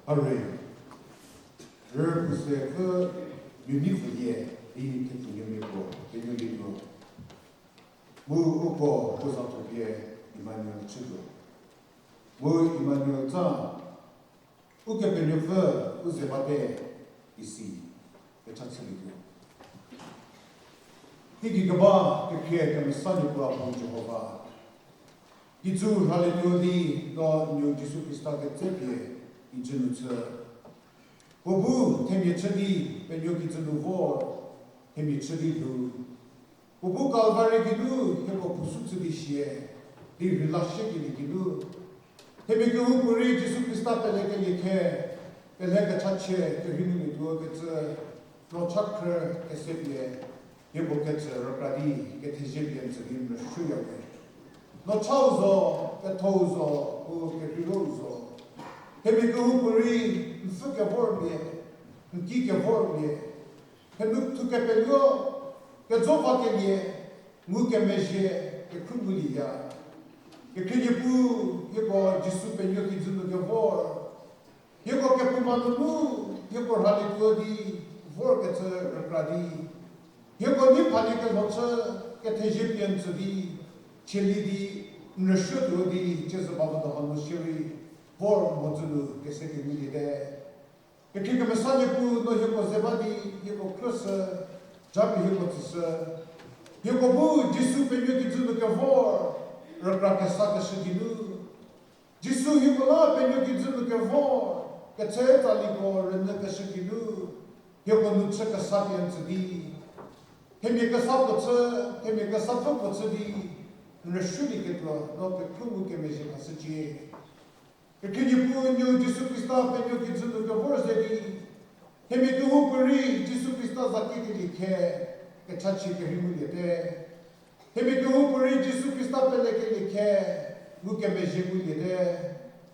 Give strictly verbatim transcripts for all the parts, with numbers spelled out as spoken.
Hare, rüpfü se pfü nunipfülie di thepfunuomia puo penuolietuo. Mu uko puo za tuopie Emmanuel chütuo. Mu Emmanuel tsa, Ukepenuopfü u ze bate, isi kecha chülietuo. Teigei keba kekhrie kemesa Niepuu Apuo Jihova, kijü rhalietuo di no Nuou Jisu Khrista ketsepie kijü nu chü. Puo bu themia chü di penuo kijü nu vor, themia chü di lhou. Puo bu Kalvari geinu hieko phusu chü di sie, di rheila shiekelie geinu themia kehoupuorei Jisu Khrista pelekelie khe, pelhe kechachie kerhei ngulietuo kecü, no cha khrü kesepie, hieko kecü rükra di kethezie pie n tsü di n rüsuoya we. No chau zo, kethou zo, u kerheirou zo. Themia kehoupuorei n pfü kevorlie, n ki kevorlie, thenu thu kepeluo, kejo vakelie, ngukemezhie, kekhruohi nguliya. Kekhrie Niepuu, hieko Jisu penuo kijü nu kevor, hieko kephouma nunu, hieko rhalietuo di vorkecü rükra di, hieko nei phalie kelho chü, kethezie pie n tsü di, chielie di, n rüsuotuo di, ciezü ba vo do hanu shierei, vor mhodzü nu kese kenguliete. Kekhrie kemesa Niepuu, no hieko ze ba di, hieko khrüshü, japie hieko tsüshü. Hieko bu Jisu penuo kijü nu kevor, rükra kesa keshü geinu, Jisu hieko la penuo kijü nu kevor, ketse tsaliko rünyü keshü geinu, hieko nu chü kesa pie n tsü di, themia kesa puo chü, themia kesa pfü puo chü di, n rüsuolieketuo no kekhruohi ngukemezhie khashücie. Kekhrie Niepuu, Nuou Jisu Khrista penuo kijü nu kevor ze di, themia kehoupuorei Jisu Khrista za kikelie khe, kechachie kerhei nguliete. Themia kehoupuorei Jisu Khrista pelekelie khe, ngukemezhie nguliete.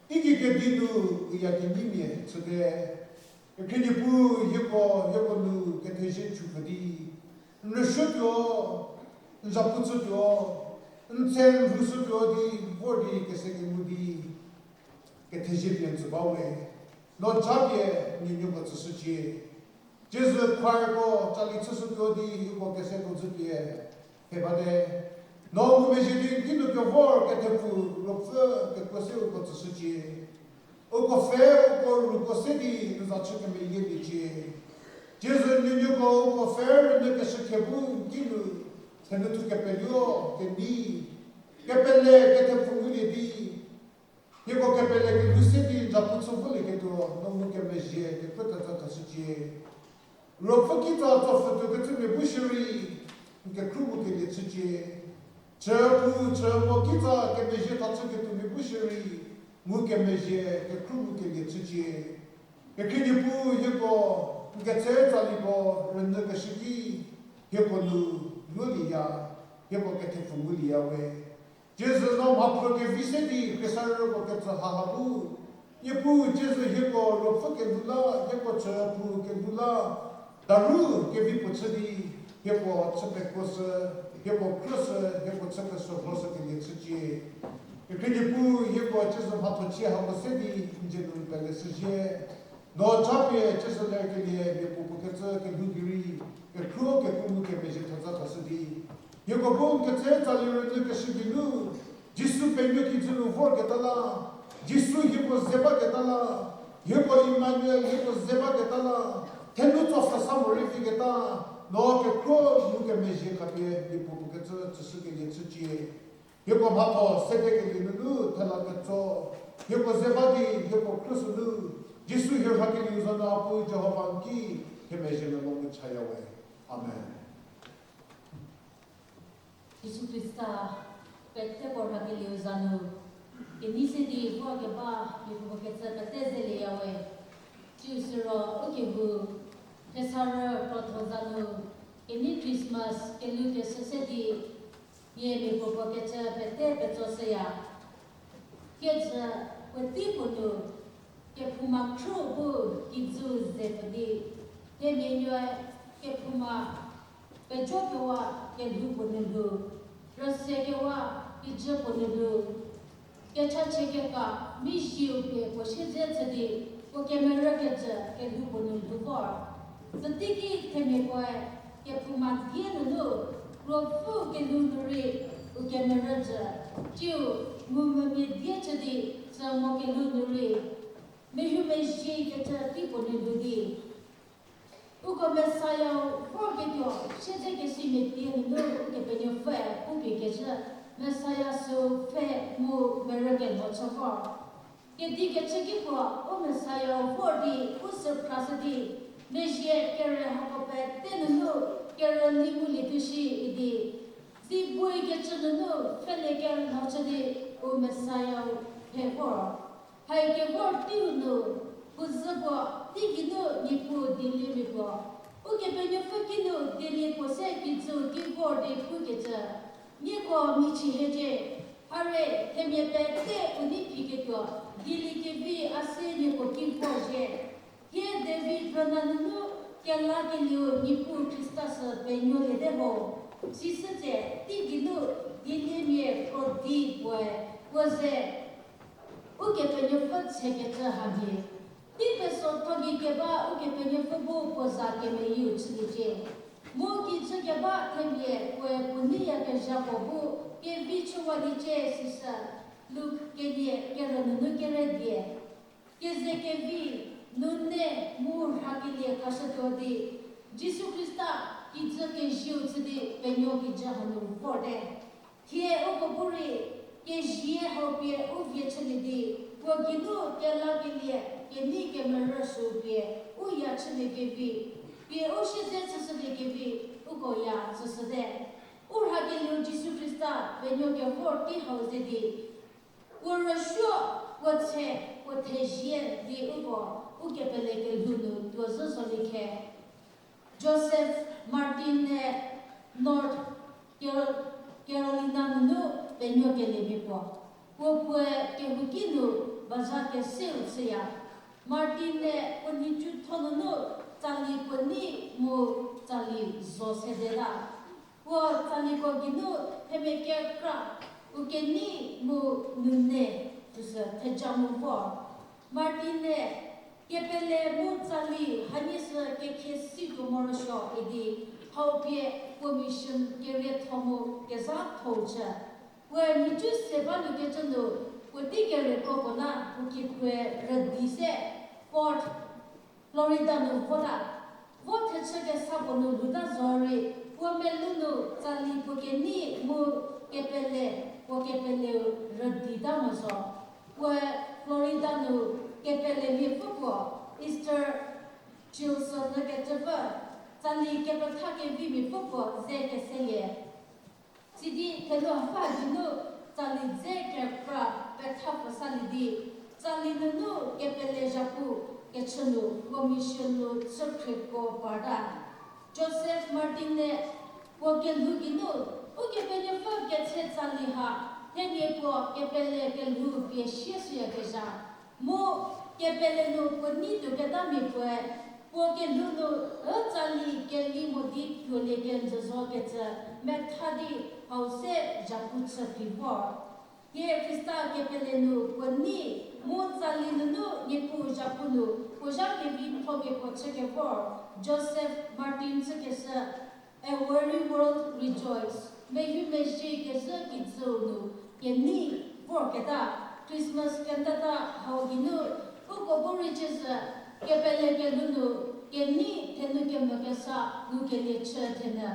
Teigei kedi nu, u ya kenyimia chüte. Kekhrie Niepuu, hieko, hieko nu kethezie chüpfü di, n rüsuotuo, n zapu chütuo, n tse n rhushütuo di, vor di kese kengu di, kethezie pie n tsü ba we. No japie n nuonuoko tsüshücie. Ciezü choirko tsali chüshütuo di uko kese ko dzüpie pfhe bate. No ngumezhie di n ki nu kevor kethepfu ruopfü kekuo se uko tsüshücie. Uko pfhe uko ruko se di n za chü kemeyieliecie. Ciezü n nuonuoko uko pfhe rünyü keshü khe bu n ki nu, thenu thu kepeluo, kenei, kepele kethepfu ngulie di, hieko kepele kelhou se di n zapu chü volieketuo no ngukemezhie kekrü ketsa thashücie. Ruopfü kitsa tsopfhütuo kecümia bu shierei, n kekhruohi ngukelie chücie. Chüphou chümo kitsa kemezhie thachüketuomia bu shierei, ngukemezhie kekhruohi ngukelie chücie. Kekhrie Niepuu, hieko n ketse tsaliko rünyü keshü ki, hieko nu luolieya, hieko kethepfu ngulieya we. Ciezü no mhaphruo kevi se di khriesarüko ketsü haha bu, Niepuu, ciezü hieko ruopfü kelhou la, hieko chüphou kelhou la, daru kevi puo chü di, hieko chü pekuoshü, hieko khrüshü, hieko chü kesuo lhoshükelie chücie. Kekhrie Niepuu, hieko ciezü mhathochie hako se di n dzie nu peleshüzhie. No japie ciezü lerkelie mia puo puo kecü kelhou gei rei, kekhruo kekuo ngukemezhie theza thashü di, hieko bu n ketse tsali rünyü keshü geinu, Jisu penuo kijü nu vorketa la, Jisu hieko ze baketa la, hieko Emmanuel hieko ze baketa la, thenu tsopfhü sa morei viketa, no kekhruo ngukemezhie khapie mia puo puo kecü tsüshükelie chücie. Hieko mhatho sedekelie nunu thela ketso, hieko ze ba di hieko khrüshü nu, Jisu hie rhakelieu za nu Apuo Jihova n ki, themezhie melou nu chaya we. Amen. Jisu Khrista peteko rhakelieu za nu kenei se di vorkeba mia puo puo kecü pete zelieya we. Tsiu siro ukehou thesarü krotho za nu kenei Christmas kelhou keshü se di mia mia puo puo kecü pete petsoshüya. Kiezü puotei puo nu kephouma khrü bu kijü ze pfü di, themia nuoe kephouma pejokewa kelhou puo nu lhou, rüse kewa kijü puo nu lhou, kechachie keka mizieu pie puo siedze chü di, Puo kemerü kejü kelhou puo nu lhou vor. Süteiki themiakoe kephouma die nunu, ruopfü kelhou nu rei u kemerü jü, tsiu ngumvümia die chü di, sü mo kelhou nu rei mehumezhie kecü tei puo nu lhou di, uko Messiah-u vorketuo siedzekesimia die nunu Ukepenuopfüe pupie kezhü, Messiah süu pfhe mu merü kelho chü vor. Kedi kechü ki puo u Messiah-u vor di u sü phrashü di, mezhie kere hako pete nunu kerüli ngulietuo shi idi, zibuoi kecü nunu pfhülie kelho chü di u Messiah-u pfhe vor. Hai kevor teiu nu, puo zhü puo, teigeinu Niepuu dieliemia puo, Ukepenuopfü kinu dielie puo se kijüu ki vor di pukecü, nieko michie hiecie, hare themia pete u nei phiketuo, dielie kevi a se nieko ki vorzhie. Thie David rüna nunu kelakelieu Niepuu Khrista sü penuoliete ho. Sisü tse teigeinu dieliemia krodi puoe, puo ze Ukepenuopfü tsekecü hamhie. Tei pesotho gei keba Ukepenuopfü bu puo za kemeyieu chüliecie. Mu kijü keba themia puoe puo neiyakezha puo bu kevi chüwaliecie sisü, Luk kenie kerü nunu kere die. Keze kevi, nune mu rhakelie khashütuo di, Jisu Khrista kijü kezieu chü di penuo kijü hanu vorte. Thie uko bu rei, kezie hau pie u vie chülie di, puo geinu kelakelie kenei kemerü sü pie u ya chülie kevi, pie u siedze chüshülie kevi, uko ya chüshüte. U rhakelieu Jisu Khrista penuo kevor tei hau ze di, puo rüsuo, puo tse, puo thezie di uko u kepele kelhou nu tuo zhü zolie khe. Joseph Martin-e North Carol-, Carolina nunu penuo keliemia puo. Puo puoe kehouki nu baza keseu chüya. Martin-e puo nhicuthonunu tsali puo nei mu tsali zo sede la. Puo tsaliko geinu themia kekra, u kenei mu nune, süsü theja mu vor. Martin-e kepele mu tsali hanie sü kekhie situo morosuo idi, hau pie puo mission kerietho mu kezhatho chü. Puoe nhicu se balukecü nu, puotei kerieko puo la puo kikruoe rüdi se Fort Florida nu vota. Vo thechü kesa puo nu lhouta zorei, puo melou nu tsali puo kenei mu kepele, puo kepeleu rüdita mo zo. Puoe Florida nu kepelemiapfü puo, Easter Chilson nükecüpfü, tsali kepetha kevimiapfü puo ze keselie. Sidi thenu hapfü geinu tsali dze kekra petha pfü salie di, tsali nunu kepele zhapu kechü nu commission nu chükhrieko parta. Joseph Martin-e puo kelhou geinu, Ukepenuopfü ketse tsali ha, themia puo kepele kelhou pie sie shüyakezha. Mu kepele nu puo nei tuoketamia puoe, puo kelhou nu, ü tsali keli mo di tuolie kenjü zo kecü, metha di hau se zhapu chü phi vor. Thie Khrista kepele nu puo nei, mu tsali nunu Niepuu zhapu nu, puo zha kevithomia puo chükevor, Joseph Martin chükeshü, A Weary World Rejoice, mehumezhie kezhü kijüu nu, kenei vorketa, Christmas cantata hau geinu, uko bu rei ciezü, kepele kelhou nu, kenei thenu kemo kesa ngukelie chü thenyü.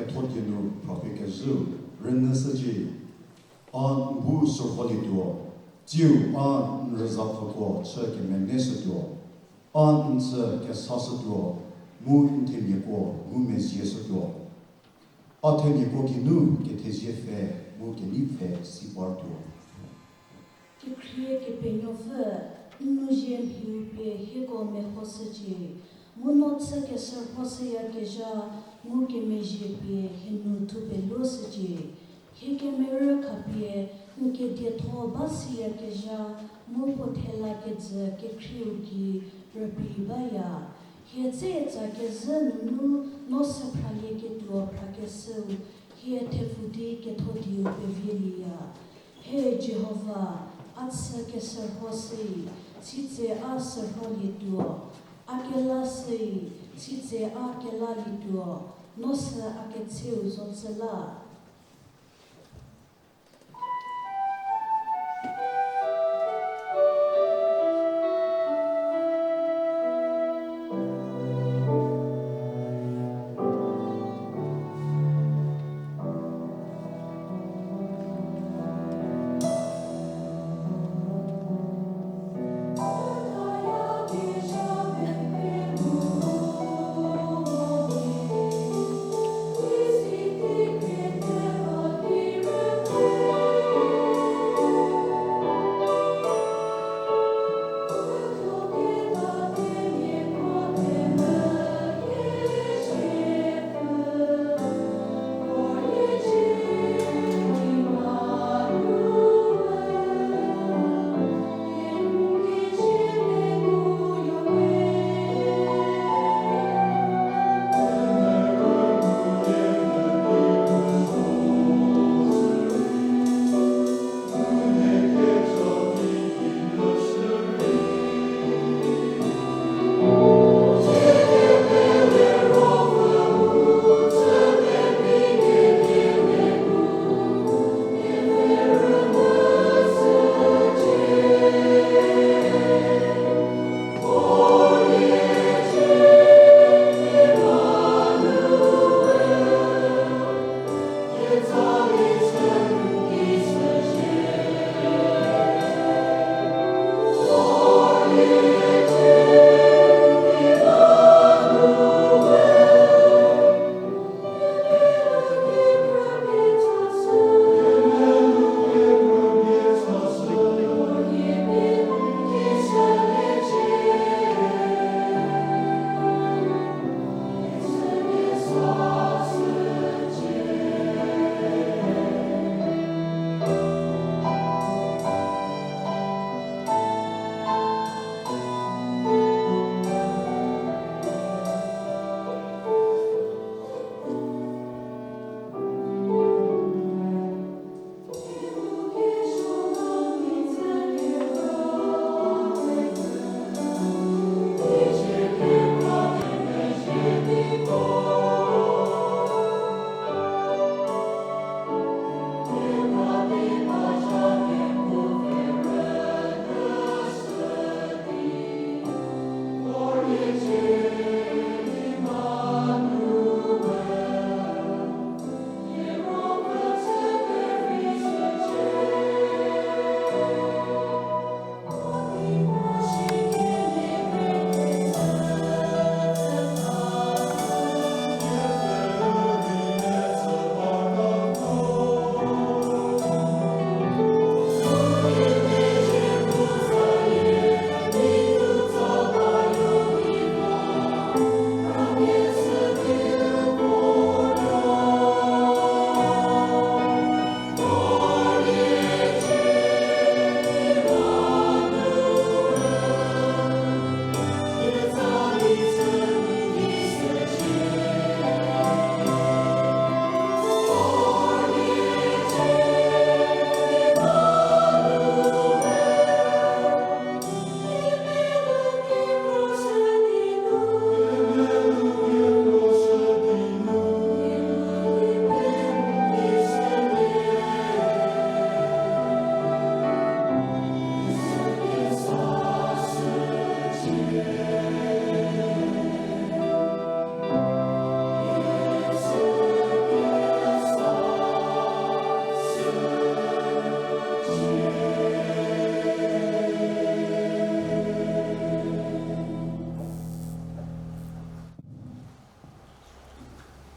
Ketho die nu phrapie kezhüu rünyüshücie. A n bu shürholietuo, tsiu a n rüzapfüko chü kemeneshütuo. A n chü kesashütuo, mu n themiako ngumezhieshütuo. A themiako geinu kethezie pfhe mu kenei pfhe si partuo. Kekhrie Kepenuopfü, n nu zie mhiu pie hieko mehoshücie, mu no chü keshürhoshüyakezha ngukemezhie pie hie nu thupeluoshücie. Hie kemerü khapie n kedietho ba siyakezha mu puo thela kejü kekhrieu gei rübei baya. Hie tsetsa kezhü nunu no sü phralieketuo phrakeshüu, hie thepfu di ketho dieu pevielieya. He Jihova, a chü keshürhoshü, sitse a shürholietuo, a kelashü, sitse a kelalietuo, no sü a ketseu zo chü la.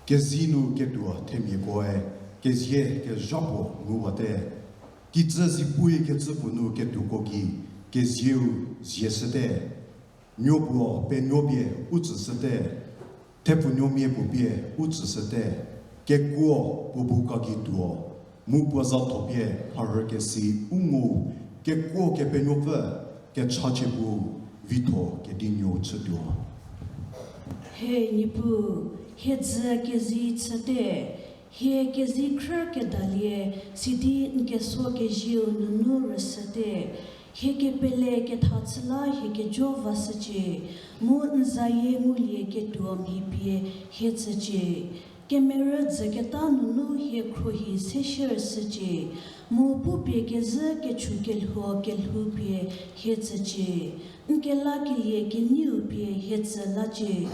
Kezie nu ketuo themiakoe, kezie kezha puo nguwate. Kijü zipuikecü puo nu ketuoko gei, kezieu zie shüte. Nuo puo penuo pie u tsüshüte. Thepfunuomia puo pie u tsüshüte. Kekuo puo bu kagei tuo, mu puo za tho pie mharhükesi u ngu, kekuo Kepenuopfü, kechachie bu vitho kedinuo chütuo. He Niepuu, hie dzü kezie chüte, hie kezie khrü kedalie, sidi n keso kezieu nunu rüshüte. Hie kepele ketha chü la hie kejo vashücie, mu n zayie ngulie ketuo mhipie hie tsücie. Kemerü dzüketa nunu hie khruohi se shiershücie, mu pupie kezhü kechu kelhuo kelhou pie hie tsücie. N kelakelie keneiu pie hie tsü lacie.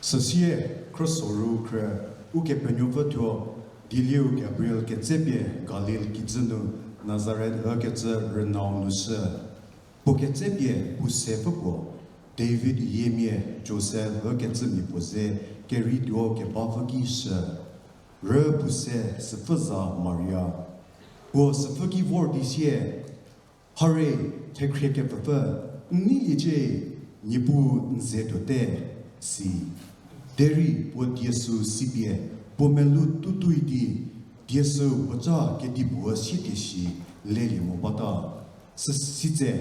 Süsie, khrüsoru khrü, Ukepenuopfü thuo, dielieu Gabriel ketsepie Galil kijü nu Nazaret ükecü rünau nu shü. Puo ketsepie puo se pfü puo, David yiemia Josef ükecümia puo ze kerituo kebapfü ki shü, rü puo se süpfü za Maria. Puo süpfü ki vor di sie, Hare, thekhrie kepfhüpfü, n neiliecie, Niepuu n ze tuote, si. Derei puo die süu sipie, puo melou tutuoi di, die süu puoca kedipuo siete shi lelie mo bata. Sü-, sitse,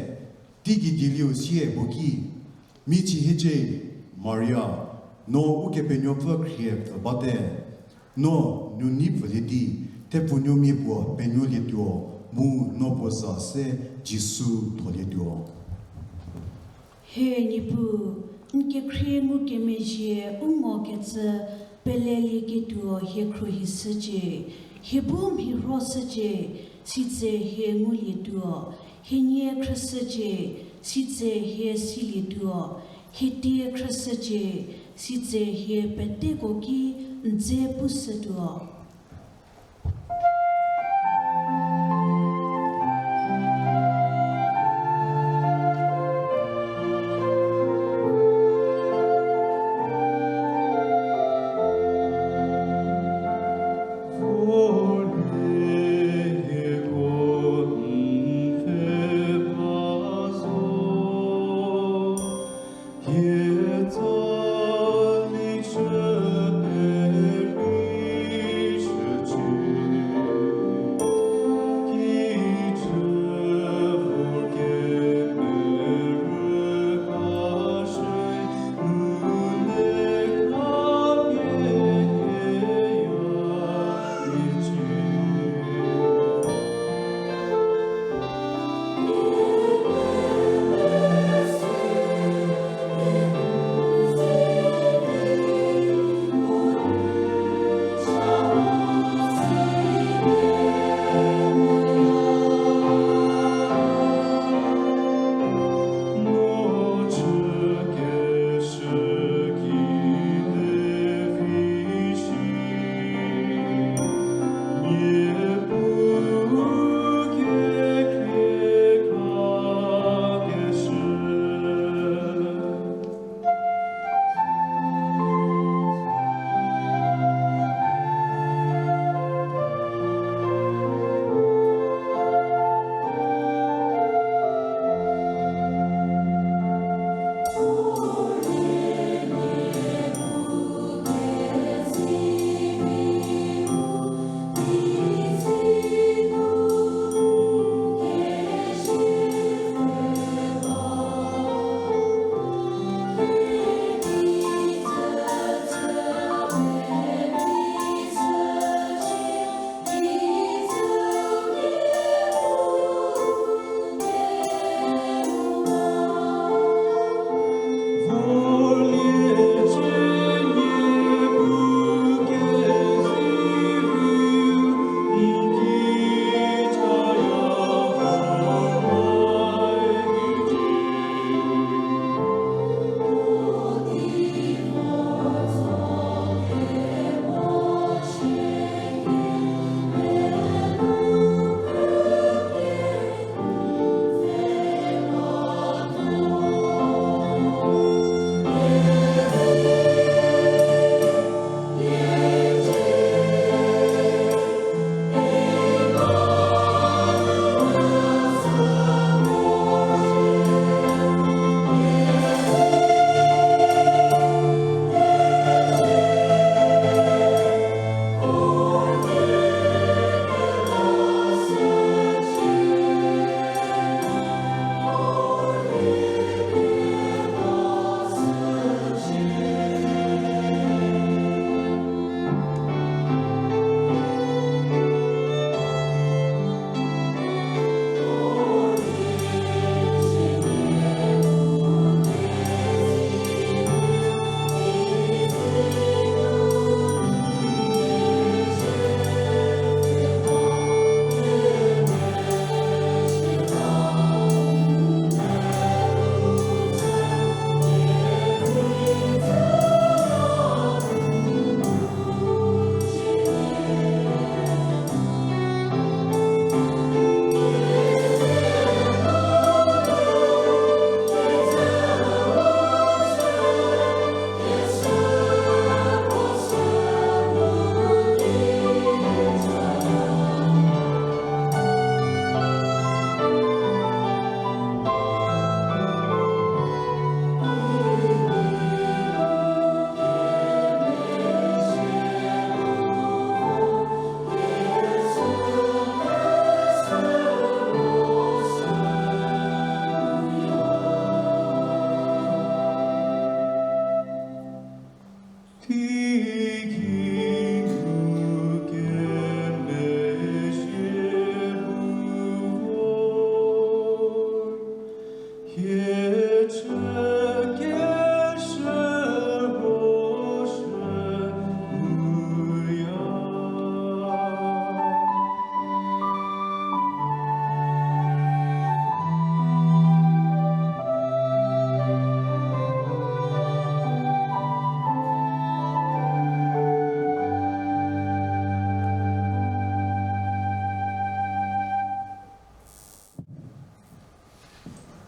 teigei dielieu sie puo ki, Michie hiecie, Maria, no Ukepenuopfü khrie pfü bate. No nunei pfülie di, thepfunuomia puo penuolietuo, mu no puo za se Jisu tholietuo. He Niepuu, n kekhrie ngukemezhie u ngokecü pelelieketuo hie khruohishücie, hie bu mhirhoshücie, sitse hie ngulietuo, hie nie khrüshücie, sitse hie silietuo, hie tie khrüshücie, sitse hie peteko ki n dze pushütuo.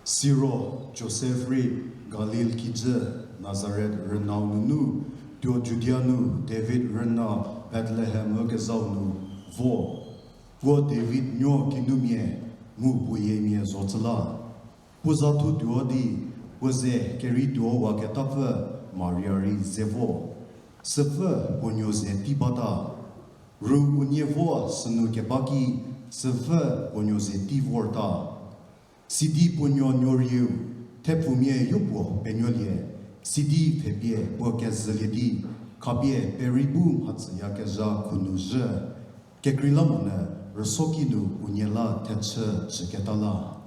Siro Josef rei Galil kijü Nazaret rünau nunu, tuo Judia nu David rüna Bethlehem ükezhau nu vo, puo David nuo kinumia mu puo yiemia zocü la. Puo za thutuo di, puo ze kerei tuowaketapfü Maria rei ze vo. Süpfü puo nuo ze tei bata. Ru unie vo sünu keba ki, süpfü puo nuo ze tei vorta. Sidi puo nuo nuorieu, thepfumia yopuo penuolie, sidi pfhepie puo kezhülie di, khapie perei bu mhatsüyakezha khunu zhü. Kekreilamonyü rüsoki nu unie la thechü chüketa la.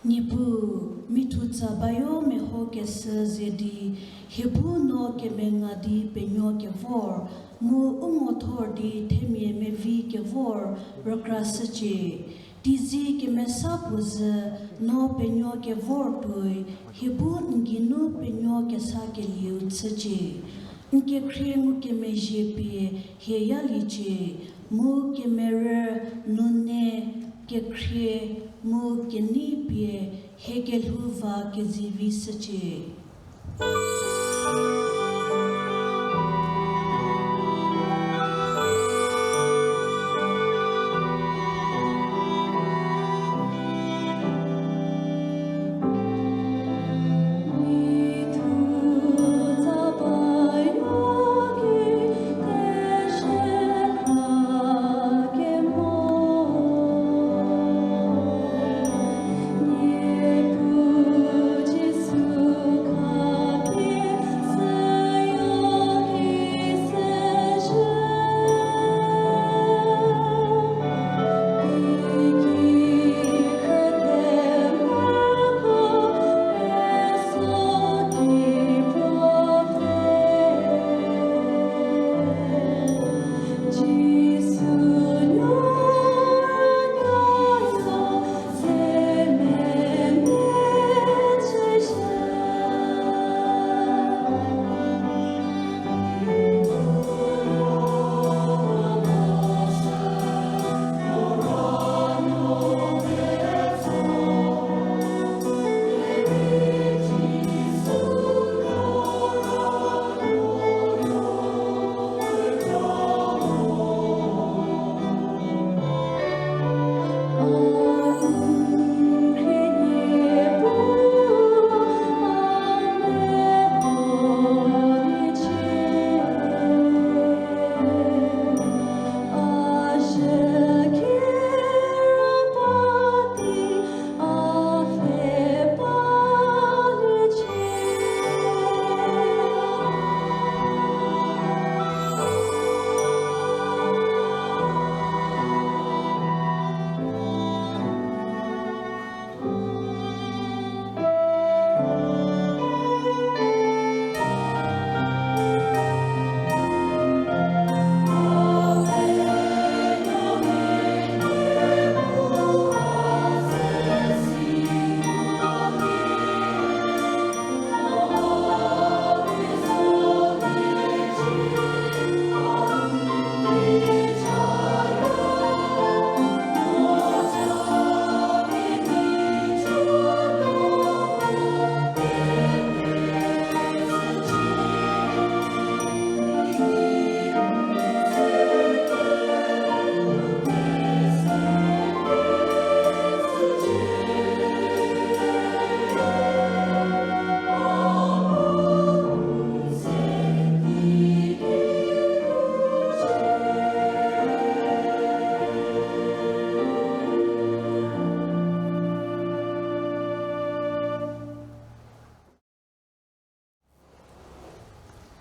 Niepuu, mithu tsa bayo mehokeshü ze di, hie bu no kemenga di penuo kevor, mu u ngo thor di themia mevi kevor rükrashücie. Teizie kemesa puo zhü, no penuo kevor tuoi, hie bu n geinu penuo kesa kelieu chücie. N kekhrie ngukemezhie pie hie yaliecie, mu kemerü, nune, kekhrie, mu kenei pie hie kelhou va kezivi shücie.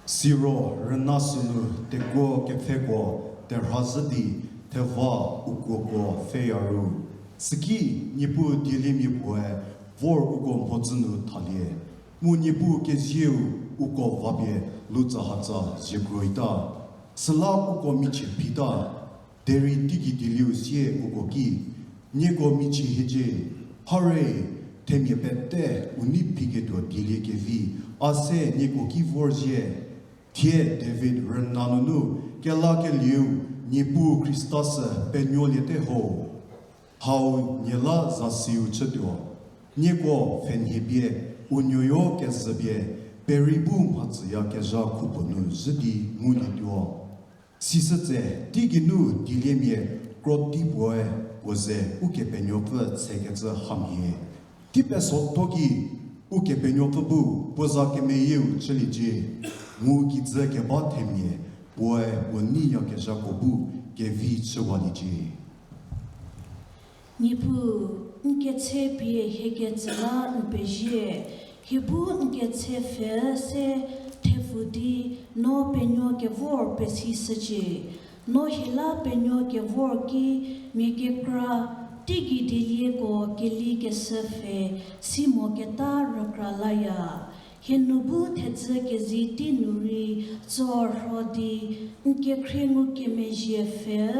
Siro rüna sünu tekuo kepfheko terhazhü di theva ukuoko pfheya ru. Süki Niepuu dieliemia puoe vor uko mhodzü nu thalie. Mu Niepuu kezieu uko vapie lutsahatsa ziekroita. Süla uko michie phita. Derei teigei dielieu sie uko ki, nieko michie hiecie, hare, themia pete u nei phiketuo dieliekevi, a se nieko ki vorzhie. Thie David rüna nunu kelakelieu Niepuu Khrista sü penuoliete ho. Hau nie la zasiu chütuo, nieko pfhenhie pie, u nuoyo kezhü pie, peri bu mhatsüyakezha khupuo nu zhü di ngulietuo. Sisütse, teigei nu dieliemia krotei puoe puo ze Ukepenuopfü tsekecü hamhie. Tei pesotho ki Ukepenuopfü bu puo za kemeyieu chüliecie, mu kijü keba themia puoe puo neiyakezhako bu kevi chüwaliecie. Niepuu, n ketse pie hie ketsü la n pezie, hie bu n ketse pfhe se thepfu di, no penuo kevor pesishücie. No hie la penuo kevor ki mia kekra, teigei dielieko keli keshü pfhe si moketa rükra laya. Hie nu bu thedzü kezi tei nu rei tsorho di n kekhrie ngukemezhie pfhe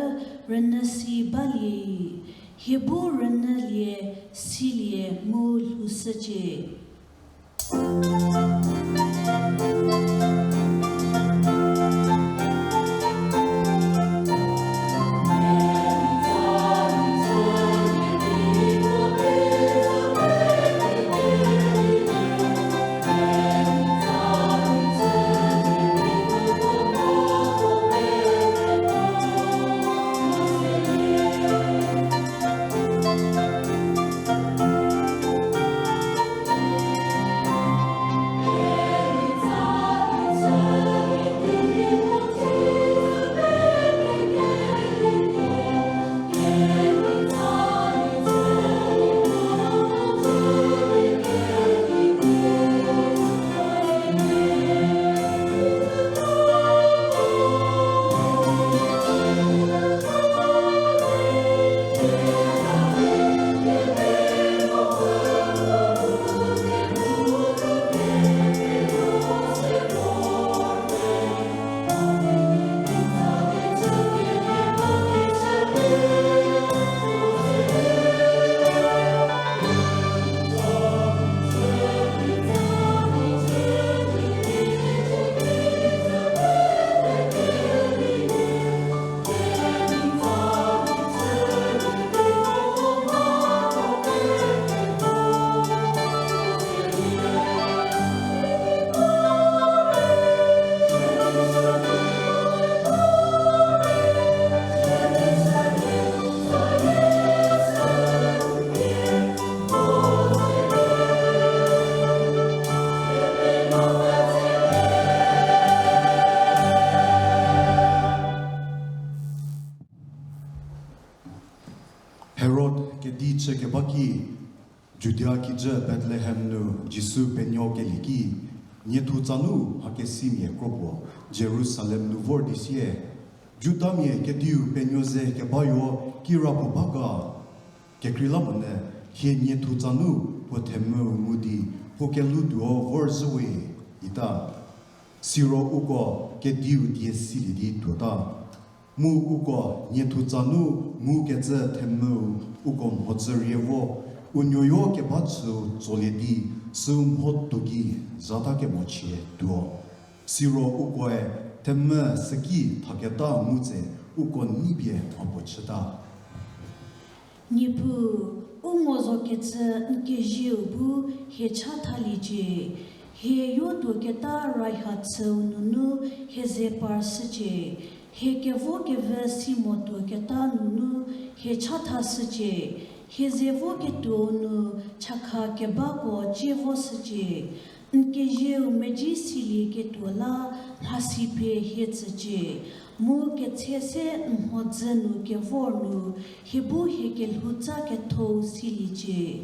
rünyü si balie. Hie bu rünyülie, silie mu lhoushücie. Herod kedi chü keba ki, Judia kijü Bethlehem nu Jisu penuokelie ki, niethu tsanu mhakesimia kro puo Jerusalem nu vor di sie, Judamia kediu penuo ze kebayo kirapuo ba ga? Kekreilamonyü hie niethu tsanu puo themvüu ngu di puo kelhou tuo vorzhüwe, ita. Siro uko kediu die silie di tuota. Mu uko niethu tsanu ngukecü themvüu uko mhodzü rie vo, u nuoyo keba chüu tsolie di, süu mho tuo gei zhatakemochie tuo. Siro ukoe themvü süki thaketa ngu tse uko neipie mhapuo chüta. Niepuu, u ngo zokecü n kezieu bu hie chathaliecie. Hie yotuoketa rayha chüu nunu hie ze parshücie. Hie kevokevü si motuoketa nunu hie chathashücie. Hie ze voketuou nu chakha kebako cie voshücie. N kezieu meji silieketuo la mhasi pie hie tsücie. Mu ketse se n mhodzü nu kevor nu hie bu hie kelhou tsa kethou siliecie.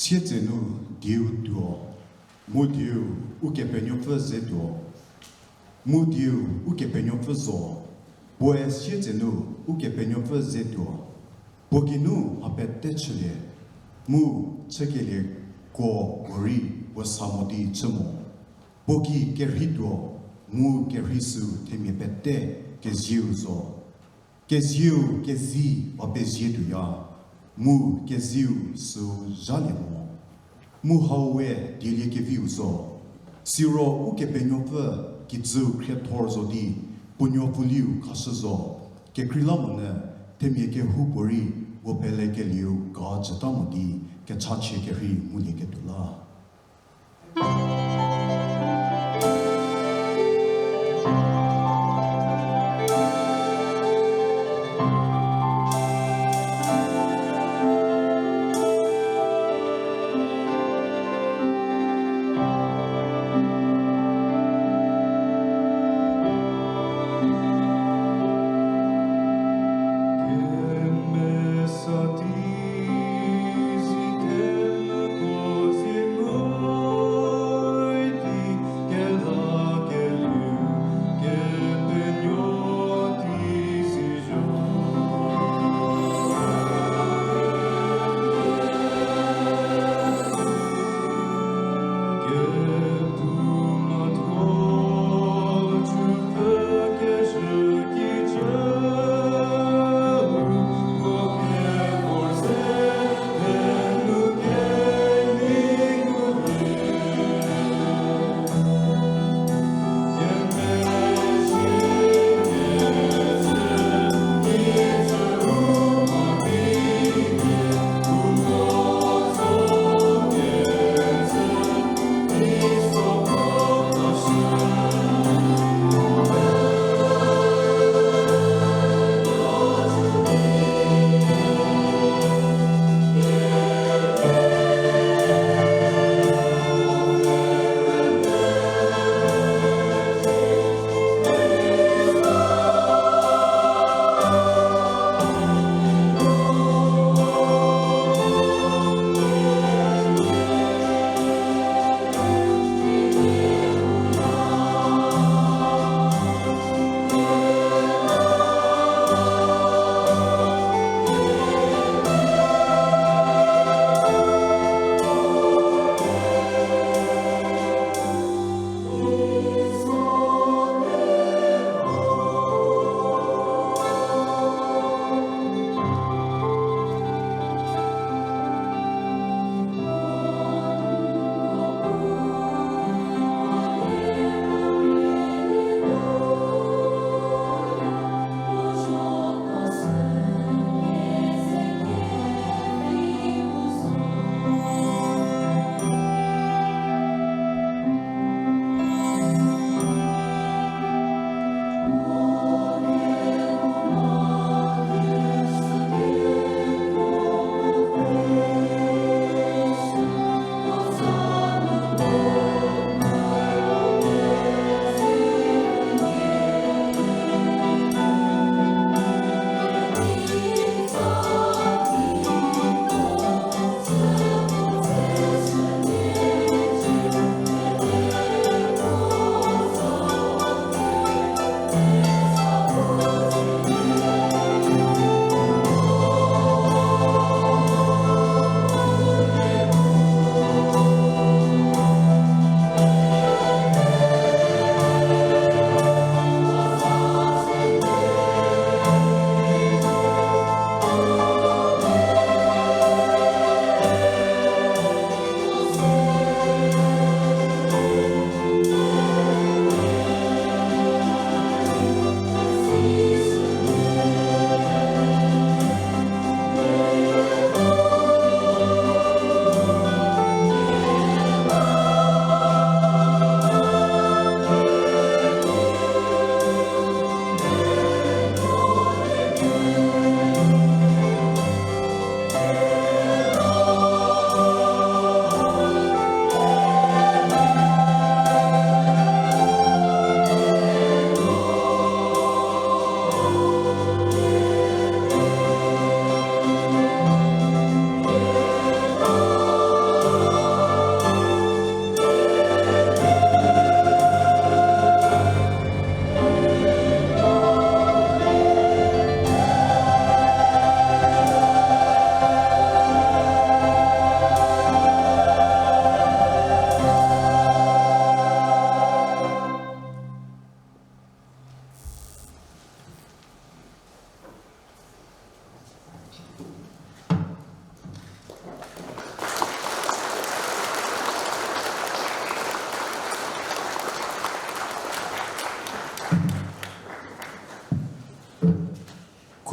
Sietsenu dieu tuo, mu dieu Ukepenuopfü ze tuo, mu dieu Ukepenuopfü zo, puoe sietsenu Ukepenuopfü ze tuo, puo geinu mha pete chülie, mu chükelieko puorei puo sa mo di chü mo. Puo gei kerhei tuo, mu kerhei süu themia pete kezieu zo. Kezieu kezei va pezie tuoya, mu kezieu süu zhalie mo. Mu hau we dieliekeviu zo. Siro Ukepenuopfü kijüu khriethor zo di, puo nuopfuliu khashü zo. Kekreilamonyü themia kehoupuorei puo pelekelieu ga jüta mo di, kechachie kerhei ngulieketuo la.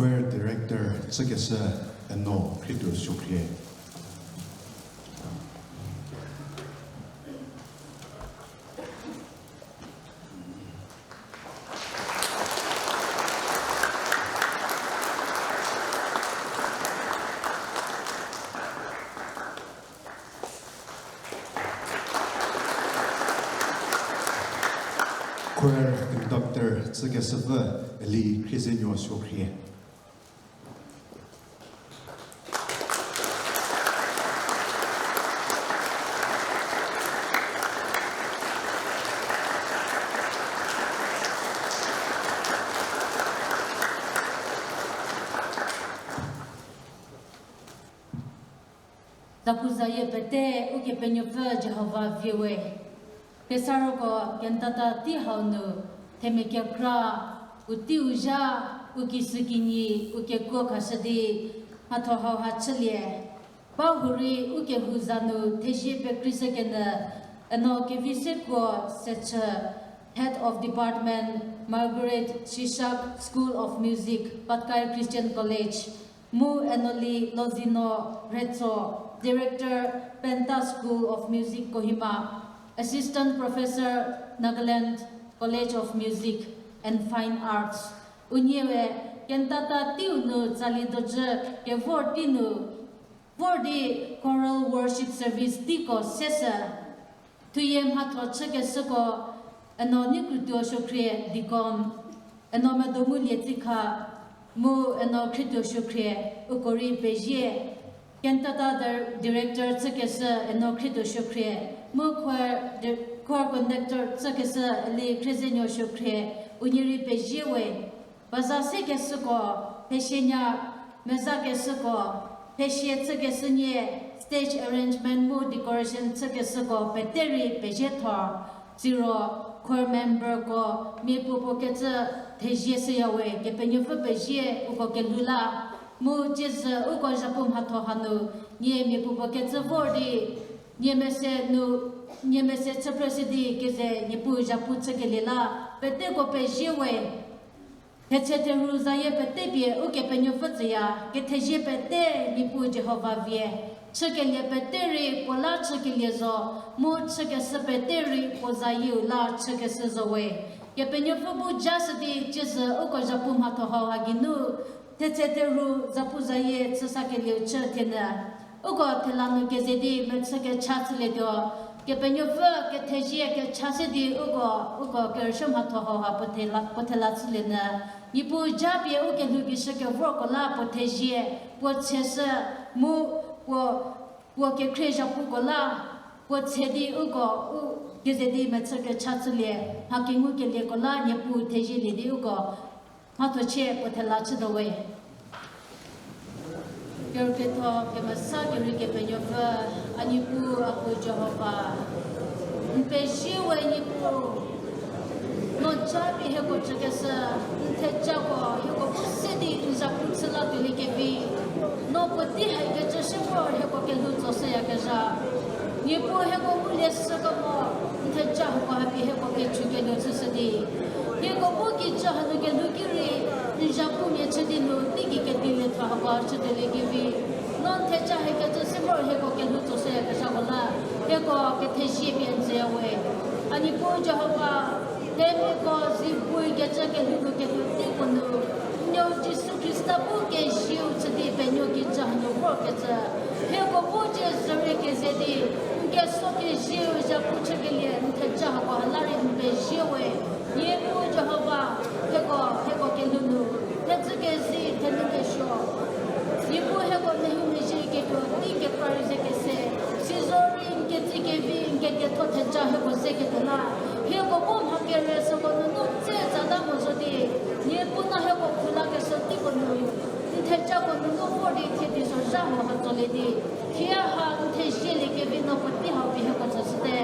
Choir director chükeshü Eno Khrietuo Suokhrie. Choir conductor chükeshüpfü Eli Khriezenuo Suokhrie. Zapuzayie pete Ukepenuopfü Jihova vie we. Kesaroko kentata tei hau nu, themia kekra, u tei u zha, u kishükinyi, u kekuo khashü di, mhatho hauha chülie. Ba hurei ukehou za nu thezie pekreishükenyü, Eno Kevise Kuo Sechü, Head of Department, Margaret Shishak School of Music, Patkai Christian College, mu Enoli Lozino Retso, Director, Penta School of Music, Kohima, Assistant Professor, Nagaland College of Music and Fine Arts. Unie we kentata teiu nu tsali dojü kevor tei nu, vor di choral worship service teiko seshü. Thuyie mhatho chükeshüko, Eno Nikrutuo Suokhrie deacon, Eno Medomu Lietsikha, mu Eno Khrietuo Suokhrie, uko rei pezie. Kentata dir-, director chükeshü Eno Khrietuo Suokhrie, mu choir di-, choir conductor chükeshü Eli Khriezenuo Suokhrie, unie rei pezie we. Baza sekeshüko, thesienya mezakeshüko, thesie chükeshünie, stage arrangement mu decoration chükeshüko pete rei pezie tho, siro choir memberko mia puopuo kecü thezie shüya we, Kepenuopfü pezie uko kelhou la, mu tsiezü uko zhapu mhatho hanu, nie mia puopuo kecü vor di, nie mese nu, nie mese chüphrüshü di keze Niepuu zhapu chükelie la, peteko pezie we. Thetse theru zayie pete pie Ukepenuopfü tsüya, kethezie pete Niepuu Jihova vie, chükelie pete rei puo la chükelie zo, mu chükeshü pete rei puo zayieu la chükeshü zo we. Kepenuopfü bu jashü di tsiezü uko zhapu mhatho hauha geinu, thetse theru zapu zayie chüsakelieu chü thienyü. Uko thela nu keze di mechü kecha chülietuo, Kepenuopfü kethezie kecha se di uko, uko kerüshü mhatho hauha puo thela, puo thela chülienyü. Niepuu japie ukelhou gei shü kevorko la puo thezie, puo tseshü, mu puo, puo kekhrie zhapuko la puo tse di uko, u keze di mechü kecha chülie, mha kengukelieko la Niepuu thezielie di uko mhathochie puo thela chütuo we. Kerükrietho kemesa kerei Kepenuopfü, a Niepuu, a Puu Jihova, n pezie we Niepuu. No japie hieko chükeshü, n thejako hieko bu se di n zapu chü la tuoliekevi, no puotei hakecü shü vor hieko kelhou tsoshüyakezha. Niepuu hieko ngulie shükemo, n theja hako hapie hieko kechu keluo chüshü di, hieko bu kijü hanu kelhou ki rei, n zapumia chü di nu teigei kedilie tho hako chütuoliekevi, no n theja hakecü shü vor hieko kelhou tsoshüyakezhako la, hieko kethezie pie n tsüya we. A Niepuu Jihova, themiako zivi kecü kelhou nu ketuo teiko nu, n nuou Jisu Khrista bu kezieu chü di penuo kijü hanu vorkecü, hieko bu cie zürie keze di, n keso kezieu zapu chükelie n theja hako ha la rei n pezie we. Niepuu Jihova, hieko, hieko kelhou nu thedzü kezi thenu kesuo, Niepuu hieko mehou mezhie ketuo tei kekra rei ze kese, sizo rei n ketsi kevi n kedietho theja hieko ze ketuo la, hieko bu mha kere süko nunu tse tsata mo zo di, Niepuu no hieko pfhü lakeshü teiko nu, n thejako nunu vor di thie di zo zha mo ha tsolie di, thie ha n thezielie kevi no puotei hau pie hieko tsüshüte,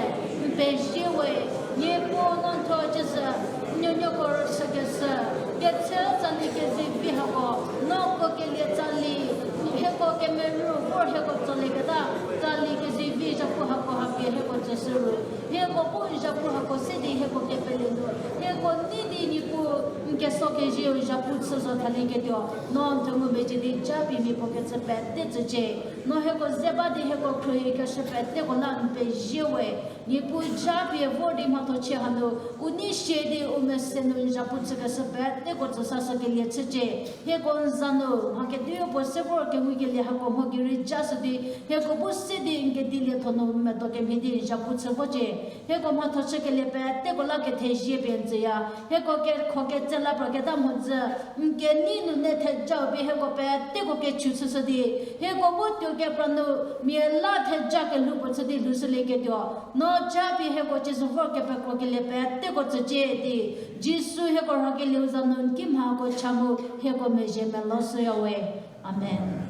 n pezie we. Niepuu no n thuo tsiezü, n nuonuoko rüchükeshü, ketse tsali kezivi hako, no ko kelie tsali, hieko kemerü vor hieko tsolieketa, tsali kezivi zapu hako hapie hieko tsüshü ru, hieko bu Zhapu hako se di hieko kepele nu, hieko nei di Niepuu n keso kezieu zhapu chü zo thalieketuo, no n thuo ngumezhie di japie miapuo kecü pete tsücie. No hieko ze ba di hieko khruohikeshü peteko la n pezie we. Niepuu japie vor di mhatho chie hanu, u nei sie di u mese nu n zhapu chükeshü peteko tsüsashükelie chücie. Hieko n za nu mha kedipuo se vor kengukelie hako mho gei rei ja shü di, hieko bu se di n kedilie tho nu medo kemhie di n zhapu chü vocie. Hieko mhatho chükelie peteko la kethezie pie n tsüya. Hieko kekho ketse la pra keta mhodzü, n kenei nunu thejau pie hieko peteko kechü chüshü di, hieko bu tuo kepra nu mia la theja kelhou puo chü di lhoushülieketuo, no japie hieko ciezü vor kepekrokelie peteko tsücie di, Jisu hieko rhakelieu za nu n kimhako cha mu hieko mezhie melo shüya we. Amen.